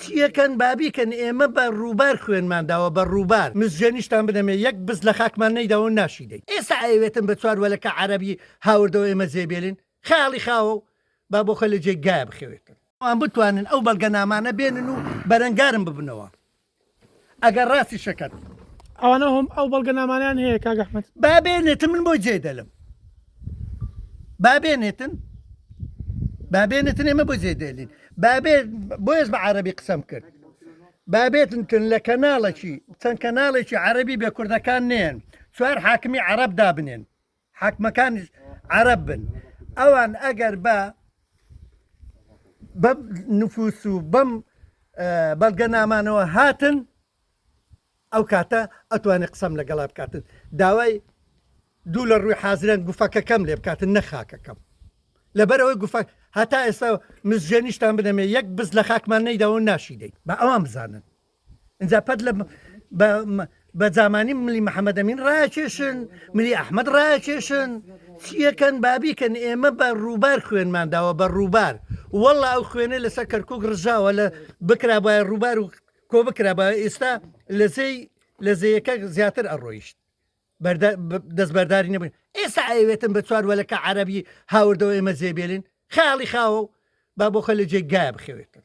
چیەکەن با بیکەن ئێمە بە ڕووبار خوێنمان داوە بە ڕووبار مزگێنیشتان بدەمێ یەک بز لە خاکمان نەیداوە و ناشیدەین ئێستا ئەیەوێتن بە چوار وەلەکە عەرەبی هاوردەوە ئێمە جێ بێلین خەیاڵی خاوە و با بۆ خۆی لە جێی گایە بخەوێتن. ئەوان بتوانن ئەو بەڵگەنامانە بێنن و بەرەنگارم ببنەوە ئەگەر ڕاستیشەکەن. ئەوانە هەم ئەو بەڵگەنامانەیان هەیە کاک ئەحمەد. با بێنێتن من بۆی جێ دەلم. با بێنێتن با بێنێتن ئێمە بۆ جێ دێلین با بێ بۆیەش بە عەرەبی قسەم کرد با بێتن لە کەناڵێکی چەند کەناڵێکی عەرەبی بێ کوردەکان نێن چوار حاکمی عەرەب دابنێن حاکمەکانیش عەرەب بن ئەوان ئەگەر بە بەم نفوس و بەم بەڵگەنامانەوە هاتن ئەو کاتە ئەتوانێت قسەم لەگەڵا بکاتن داوای دوو لە ڕووی حازران گوفەکەکەم لێ بکاتن نە خاکەکەم لەبەرەوەی گوفە هەتا ئێستا مزگێنیشتان بدەمێ یەک بز لە خاکمان نەیداوە ناشیدەین بە ئەوان بزانن ئینجا پەت لە بە جامانی ملی محەممەد ئەمین ڕاکێشن ملی ئەحمد ڕاکێشن چیەکەن بابیکەن ئێمە بە ڕووبار خوێنمان داوە بە ڕووبار وەڵا ئەو خوێنە لەسەر کەرکک ڕژاوە لە بکرابایە ڕووبار و کۆ بکرابایە ئێستا لە زێی لە زێیەکە زیاتر ئەڕۆیشت دەستبەرداری نەبووین ئێستا ئەیەوێتن بە چوار وەلەکە عەرەبی هاوردەوە ئێمە جێ بێلین خەیاڵی خاوە و با بۆ خۆی لە جێ گایە بخەوێتن.